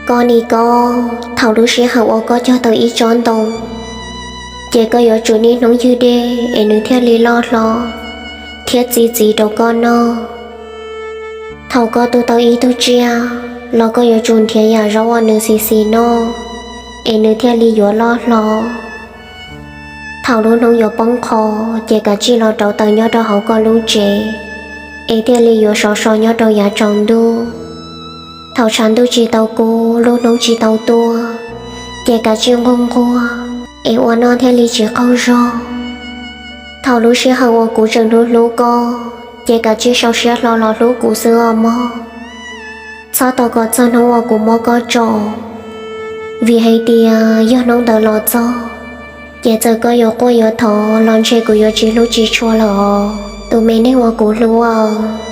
Koj nim koj, thaum lub sij hawm uas koj cog tau ib tsob ntoo, ces koj yuav tsum niaj hnub ywg dej es nws thiaj li loj hlo thiab txi txiv rau koj noj. Thaum koj tu tau ib tug tsiaj los koj yuav tsum nrhiav yam zaub uas nws xis xis noj es nws thiaj li yuav loj hlo. Thaum lub hnub yuav poob qho, ces kav tsij los rauv taws nyob rau hauv koj lub tsev es thiaj li yuav sov so nyob rau yav tsaus ntuj. Thaum tshav ntuj tsis tau kub, lub hnub tsis tau tuaj, ces kav tsij nquag nquag es ua noj thiaj li tsis qaug zog. Thaum lub sij hawm uas kuv tseem hlub hlub koj, ces kav tsij sau siab hlo los hlub kuv xwb os mog. Txhob tos kom txog hnub uas kuv muab koj tso, vim hais tias yog hnub ntawd los txog, ces txawm koj yuav quaj yuav thov los ntshe kuv yuav tsis hlub tsis tshua lawm os, tus me neeg uas kuv hlub aw.